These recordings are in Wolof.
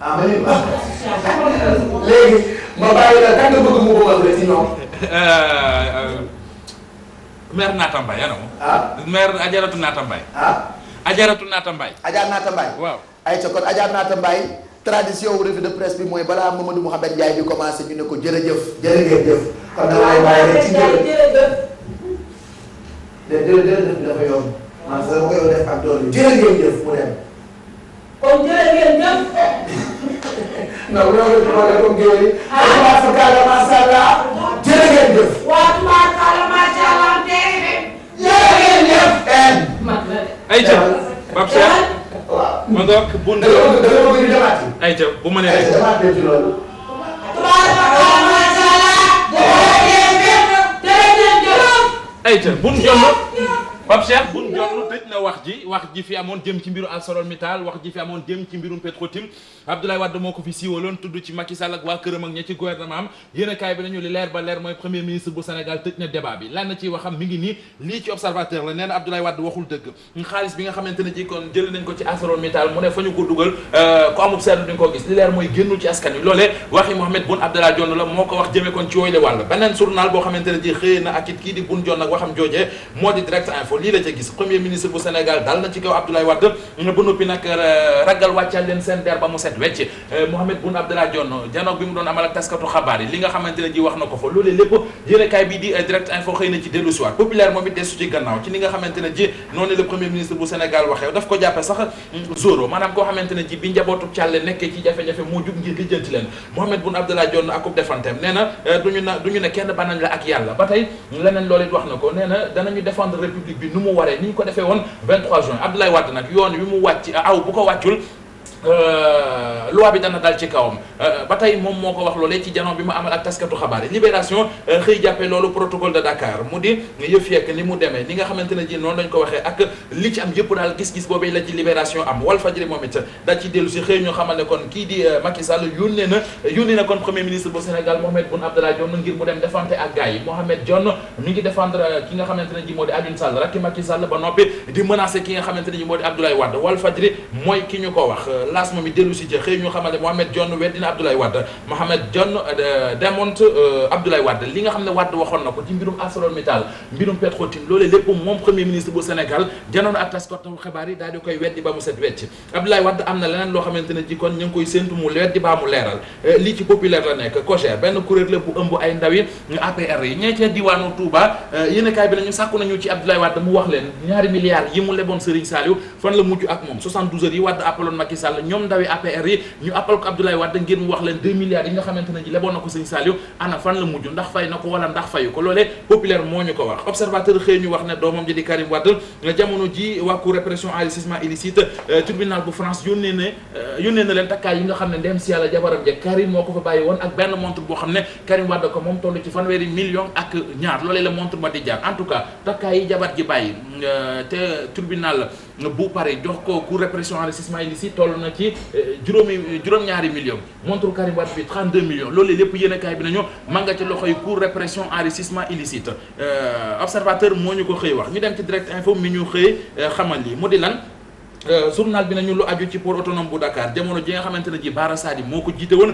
ah ma léegi ma bàyyi la kan nga bëgg mu bëggoon la ci ñoom. maire Naata Mbaye ana mo. maire Ajaratu Naata Mbaye. Ajaratu Naata Mbaye. Adja Naata Mbaye. waaw ayca kon Adja Naata Mbaye tradition wu revue de presse bi mooy balaa Mamadou Mouhamed Ndiaye di commencé ñu ne ko jërëjëf jërëjëf kon da ngay bàyyi rek ci jërëjëf. jërëjëf dafa yomb man sax ma koy def ak doole jërëjëf mu dem. kon jërëjëf. non loolu la comme géej gi. ah macha allah jërëjëf. waaw macha allah jërëjëf. ayca Pape Cheikh. waaw ma ngoog bun da nga bëgg ñu demaat yi. ayca bu ma nee ayca demaat ci loolu. ayca bun jonn Pape Cheikh bun jonn tëj na wax ji fi amoon jëm ci mbiru ArcelorMittal wax ji fi amoon jëm ci mbirum Petro-Tim Abdoulaye Wade moo ko fi siiwaloon tudd ci Macky Sall ak waa këram ak ña ci gouvernement am yéenekaay bi nañu li leer ba leer mooy premier ministre bu Sénégal tëj na débat bi lan na ciy waxam mi ngi nii lii ci observateur la nee na Abdoulaye Wade waxul dëgg xaalis bi nga xamante ne ji kon jël nañ ko ci ArcelorMittal mu ne fa ñu ko dugal ko amul seetlu di nga ko gis li leer mooy génnul ci askan wi loolee waxi Mohamed Boun Abdallah Dionne la moo ko wax jëmee kon ci yooyu le wàll beneen journal boo xamante ne ji xëy na ak it kii di Boun Dionne ak waxam joojee moo di Direct Info lii la ca gis premier ministre bu Sénégal dal na ci kaw Abdoulaye Wade ba noppi nag ragal wàccal leen seen der ba mu set wecc Mohamed Boun Abdallah Dionne janoog bi mu doon amal ak taskatu xabaar yi li nga xamante ne ji wax na ko fa loolee lépp yéenekaay bii di Direct Info xëy na ci dellu si waat populaire moom it desu ci gannaaw ci li nga xamante ne ji noonu le premier ministre bu Sénégal waxee daf ko jàppe sax zoro maanaam koo xamante ne ji bi njabootu càlle nekkee ci jafe-jafe moo jug ngir lijjanti leen Mohamed Boun Abdallah Dionne akub defantem nee na duñu ne kenn banañ la ak yàlla ba tey leneen loolu it wax na ko nee na danañu défendre république bi nu mu waree ni ñu ko defee woon 23 juin Abdoulaye Wade nag yoon wi mu wàcc aw bu ko wàccul loi bi dana dal ci kawam ba tey moom moo ko wax loolee ci janoo bi mu amal ak taskatu xabaar yi libération xëy jàppee loolu protocole de Dakar mu di yëf yekk ni mu demee ni nga xamante ne ji noonu lañ ko waxee ak li ci am yëpp daal gis-gis boobee la ci libération am Walfadjri moom it da ci dellu si xëy ñoo xamal ne kon kii di Macky Sall yónnee na kon premier ministre bu Sénégal Mohamed Boun Abdallah Dionne ngir mu dem défendre ak gars yi Mohamed Dionne mi ngi défendre ki nga xamante ne ji moo di Aliou Sall rakki Macky Sall ba noppi di menacer ki nga xamante ne ji moo di Abdoulaye Wade Walfadjri mooy ki ñu ko wax laas moom it dellu si ci xëy ñu xamal ne Mohamed Dionne weddina Abdoulaye Wade Mohamed Dionne démonte Abdoulaye Wade li nga xam ne Wade waxoon na ko ci mbirum ArcelorMittal mbirum Petro-Tim loolee lépp moom premier ministre bu Sénégal janoon ak taskatu xibaar yi daal di koy weddi ba mu set wecc Abdoulaye Wade am na leneen loo xamante ne ji kon ñu ngi koy séntu mu weddi baa mu leeral lii ci populaire la nekk COJER benn kuréel la bu ëmb ay ndawi APR yi ñee ca diwaanu Touba yéenekaay bi nañu sàkku nañu ci Abdoulaye Wade mu wax leen ñaari milliards yi mu leboon Serigne Saliou fan la mujj ak moom 72 heures yi Wade appaloon Macky Sall ñoom ndawi APR yi ñu appal ko Abdoulaye Wade ngir mu wax leen 2 milliards yi nga xamante ne ji leboon na ko Serigne Saliou ana fan la mujj ndax fay na ko wala ndax fayu ko loolee populaire moo ñu ko wax observateur xëy ñu wax ne doomam ji di Karim Wade jamono ji waa Cour répression enrichissement illicite tribunal bu France yónnee na leen takkaay yi nga xam ne ndem si yàlla jabaram ja Karim moo ko fa bàyyi woon ak benn montre boo xam ne Karim Wade ko moom toll ci fanweeri million ak ñaar loolee la montre ma di jaar en tout cas takkaay yi jabar ji bàyyi te tribunal bu Paris jox ko Cour répression enrichissement illicite toll na ci juróom-ñaari millions montre Karim Wade bi 32 millions loolu lépp yéenekaay bi nañu ma nga ci loxoy Cour répression enrichissement illicite observateur moo ñu ko xëy wax ñu dem ci Direct Info mi ñu xëy xamal lii mu di lan journal bi nañu lu aju ci port autonome bu Dakar jamono ji nga xamante ne ji Bara Sadi moo ko jiite woon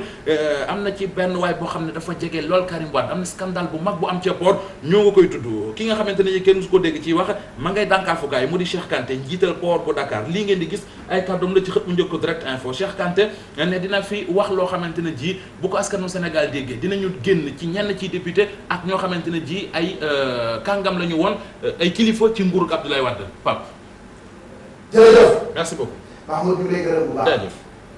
am na ci benn waay boo xam ne dafa jege lool Karim Wade am na scandale bu mag bu am ca port ñoo nga koy tudd ki nga xamante ne ji kenn su ko dégg ci wax ma ngay dànkaafu gaay mu di Cheikh Kanté njiital port bu Dakar lii ngeen di gis ay kàddoom la ci xët mu njëkk ko Direct Info Cheikh Kanté ne dina fi wax loo xamante ne ji bu ko askanu Sénégal déggee dinañu génn ci ñenn ci député ak ñoo xamante ne ji ay kàngam la ñu woon ay kilifa ci nguurug Abdoulaye Wade Pape jërëjëf merci beaucoup Mahmoud ñu ngi lay gërëm bu baax jaajëf